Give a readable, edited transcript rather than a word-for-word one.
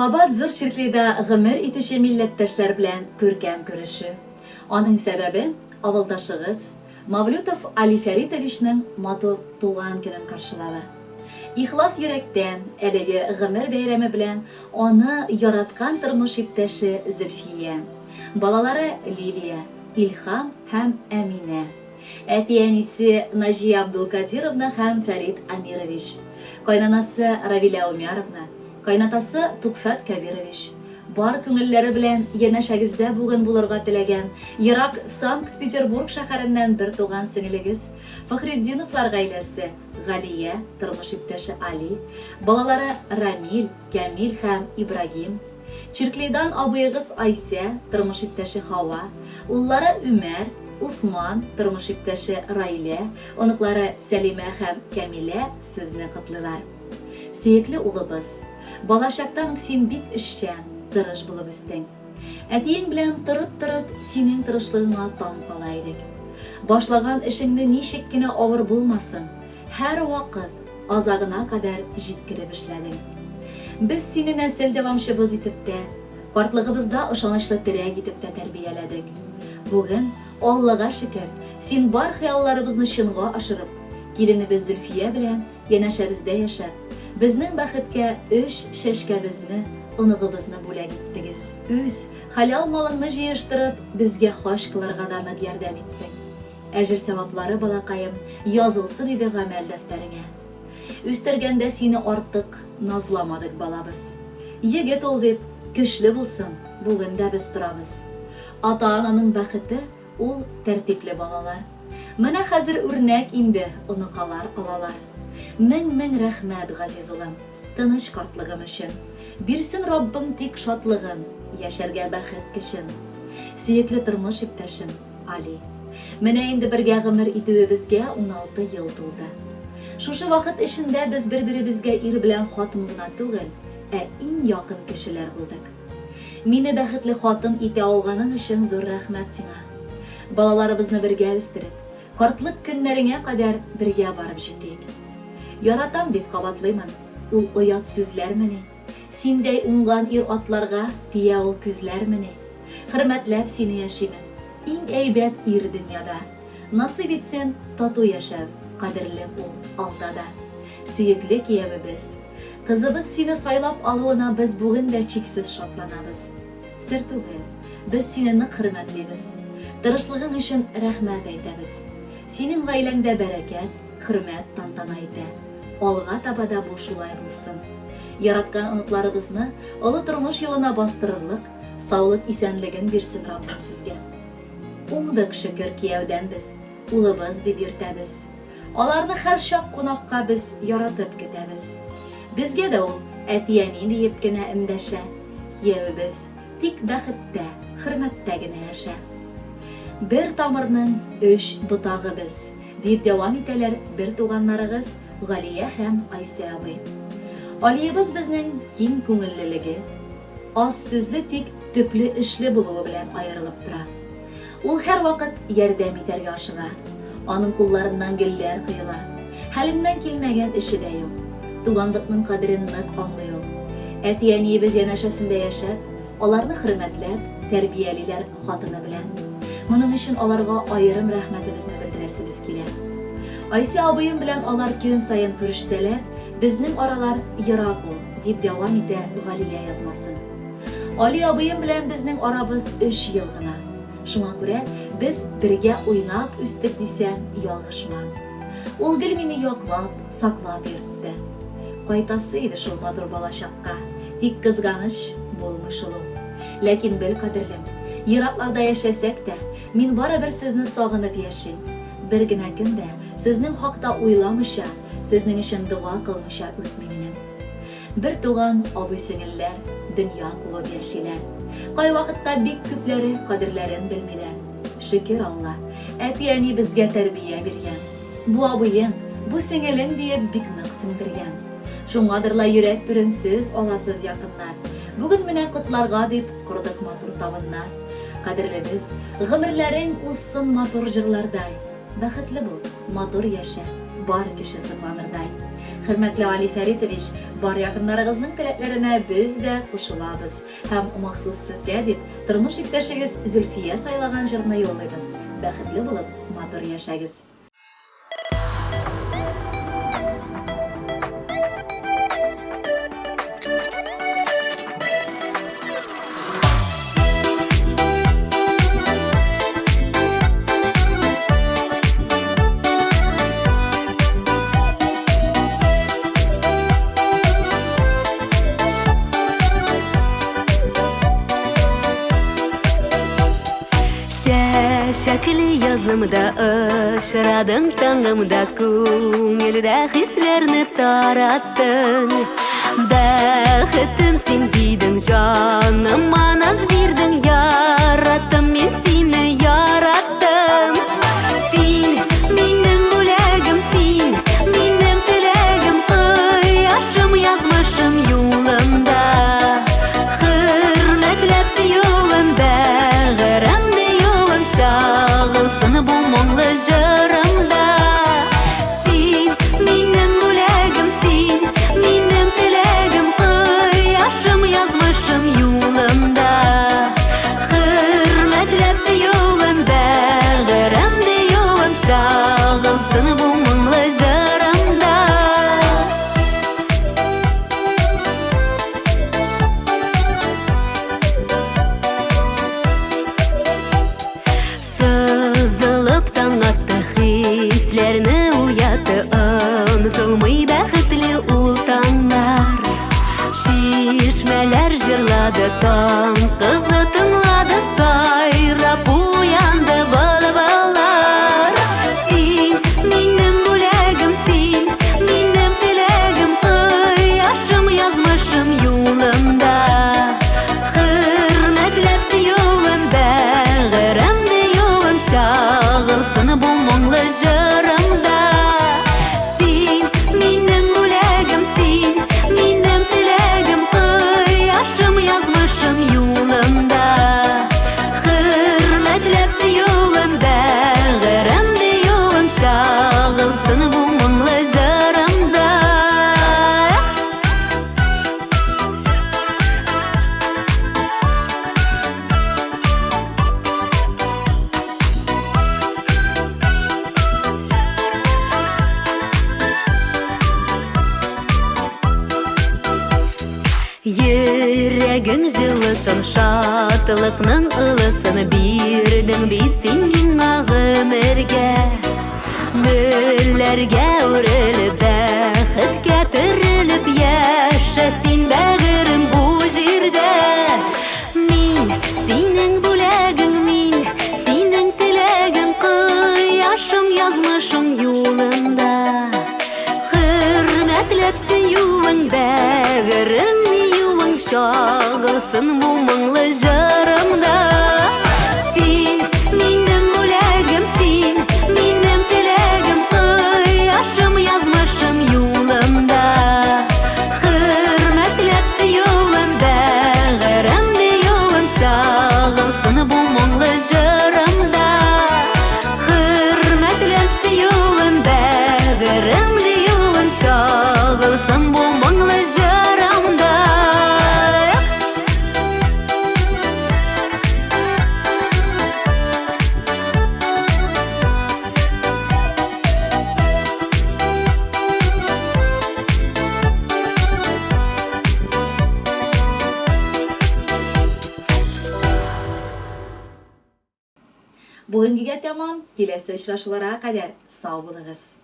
Кабат Зур Чирклейда гомер итүче милләттәшләр белән күркәм күрешү. Аның сәбәбе, авылдашыгыз, Мавлютов Али Фәритовичның матур туган көнен каршылавы. Ихлас йөрәктән әлеге гомер бәйрәме белән аны яраткан тормыш иптәше Зөлфия, балалары Лилия, Илһам һәм Әминә, әти-әнисе Наҗия Абдулкадировна һәм Фәрит Амирович, кайнанасы Равилә Умяровна, кайнатасы Тукфәт Кәбирович, бар күңелләре белән янәшәгездә бүген булырга теләгән ерак Санкт-Петербург шәһәреннән бертуган сеңелегез Фәхретдиновлар гаиләсе, Галия, тормыш иптәше Али, балалары Рамил, Кәмил һәм Ибрагим, Чирклейдан абыегыз Айсә, тормыш иптәше Хава, уллары Үмәр, Усман, тормыш иптәше Райлә, оныклары Сәлимә һәм Кәмилә сезне котлыйлар. Сөекле улыбыз! Балачактан ук син бик эшчән, тырыш булып үстең. Әтиең белән торып-торып синең тырышлыгыңа таң кала идек. Башлаган эшеңне ничек кенә авыр булмасын, һәрвакыт азагына кадәр җиткереп эшләдең. Без сине нәсел дәвамчыбыз итеп тә, картлыгыбызда ышанычлы терәк итеп тә тәрбияләдек. Бүген, Аллага шөкер, син бар хыялларыбызны чынга ашырып, киленебез Зөлфия белән Янәшәбездә яшәп, безнең бәхеткә өч чәчкәбезне, оныгыбызны бүләк иттегез. Үз, хәләл малыңны җыештырып, безгә хаҗ кылырга да нык ярдәм иттең. Әҗер-сәваплары, балакаем, язылсын иде гамәл дәфтәреңә. Үстергәндә сине артык назламадык, балабыз. Егет ул дип, көчле булсын, бүген дә без торабыз. Ата-ананың бәхете, Ул тәртипле балалар. Менә хәзер үрнәк инде оныкалар алалар. Мең-мең рәхмәт, газиз улым, тыныч картлыгым өчен. Бирсен Раббым тик шатлыгын, яшәргә бәхет көчен. Сөекле тормыш иптәшем, Али. Менә инде бергә гомер итүебезгә 16 ел тулды. Шушы вакыт эчендә без бер-беребезгә ир белән хатын гына түгел, ә иң якын кешеләр булдык. Мине бәхетле хатын итә алганың өчен зур рәхмәт сиңа. Балаларыбызны бергә үстереп, картлык көннәреңә кадәр бергә барып җитик. Яратам дип кабатлыймын, ул оят сүзләрмени? Синдәй уңган ир-атларга тия ул күзләрмени? Хөрмәтләп сине яшимен, иң әйбәт ир дөньяда. Насыйп итсен тату яшәү, кадерлем ул алда да. Сөекле киявебез. Кызыбыз сине сайлап алуына без бүген дә чиксез шатланабыз. Сер түгел, без сине нык хөрмәтлибез. Тырышлыгың өчен рәхмәт әйтәбез. Синең гаиләңдә бәрәкәт, хөрмәт тантана итә. Алга таба да бу шулай булсын. Яраткан оныкларыбызны олы тормыш юлына бастырырлык саулык-исәнлеген бирсен Раббым сезгә. Уңдык, шөкер, кияүдән без, улыбыз дип йөртәбез. Аларны һәрчак кунакка без яратып көтәбез. Безгә дә ул әти-әни диеп кенә эндәшә. Киявебез, тик бәхеттә, хөрмәттә генә яшә. Бер тамырның өч ботагы без, диеп дәвам итәләр бертуганнарыгыз Галия һәм Айсә абый. Алиебыз безнең киң күңеллелеге, аз сүзле тик төпле эшле булуы белән аерылып тора. Ул һәрвакыт ярдәм итәргә ашыга. Аның кулларыннан гөлләр коела. Хәленнән килмәгән эше дә юк. Туганлыкның кадерен нык аңлый ул. Әти-әниебез янәшәсендә яшәп, аларны хөрмәтләп, тәрбиялиләр хатыны белән. Моның өчен аларга аерым рәхмәтебезне белдерәсебез килә. Айсә абыем белән алар көн саен күрешсәләр, безнең аралар ерак ул, дип дәвам итә Галия язмасын. Али абыем белән безнең арабыз өч ел гына. Шуңа күрә без бергә уйнап үстек дисәм, ялгышмам. Ул гел мине яклап, саклап йөртте. Кайтасы иде шул матур балачакка, тик кызганыч, булмый шул ул. Ләкин бел, кадерлем, еракларда яшәсәк тә, мин барыбер сезне сагынып яшим. Бер генә көн дә сезнең хакта уйламыйча, сезнең өчен дога кылмыйча үтми минем. Бертуган абый-сеңелләр дөнья куып яшиләр. Кайвакытта бик күпләре кадерләрен белмиләр. Шөкер Алла, әти-әни безгә тәрбия биргән. Бу абыең, бу сеңелең диеп бик нык сеңдергән. Шуңадыр ла йөрәк түрен сез аласыз, якыннар. Бүген менә котларга дип кордык матур табыннар. Кадерлебез, гомерләрең узсын матур җырлардай. Бәхетле бул, матур яшә, бар кеше сокланырдай. Хөрмәтле Али Фәритович, бар якыннарыгызның теләкләренә без дә кушылабыз һәм махсус сезгә дип, тормыш иптәшегез Зөлфия сайлаган җырны юллыйбыз. Бәхетле булып, матур яшәгез! Чәчәкле язымда очрадың таңымда күңелдә хисләрне тараттың. Бәхетем син дидең, җаныма наз бирдең, яраттым мин сине, яраттым. Син минем бүләгем, син минем теләгем, кояшым, язмышым юлымда. Хөрмәтләп сөюем, бәгырем диюем, чагылсын бу моңлы җырымда. Син минем бүләгем, син минем теләгем, кояшым, язмышым юлымда. Хөрмәтләп сөюем, бәгырем диюем, чагылсын бу моңлы җырымда. Сызылып таң атты, хисләрне уятты, онытылмый бәхетле ул таңнар. Чишмәләр җырлады, таң кызы тыңлады, сайрап уянды былбыллар. Син минем бүләгем, син минем теләгем, кояшым, язмышым юлымда. Хөрмәтләп сөюем, бәгырем диюем, чагылсын бу моңлы җырымда. Син минем бүләгем, син минем теләгем, кояшым, язмышым юлымда. Хөрмәтләп сөюем, бәгырем диюем, чагылсын бу моңлы җырымда. Йөрәгең җылысын, шатлыкның ылысын бирдең бит син миңа гомергә. Гөлләргә үрелеп, бәхеткә төрелеп яшә син, бәгырем, бу җирдә. Мин синең бүләгең, мин синең теләгең, кояшың, язмышың юлында. Хөрмәтләп сөюең, бәгырең диюең чагылсын бу моңлы җырымда. Син минем бүләгем, син минем теләгем, кояшым, язмышым юлымда. Хөрмәтләп сөюем, бәгырем диюем чагылсын бу моңлы җырымда. Хөрмәтләп сөюем, бәгырем диюем чагылсын бу моңлы җырымда. Бүгенгегә тәмам, киләсе очрашуларга кадәр сау булыгыз!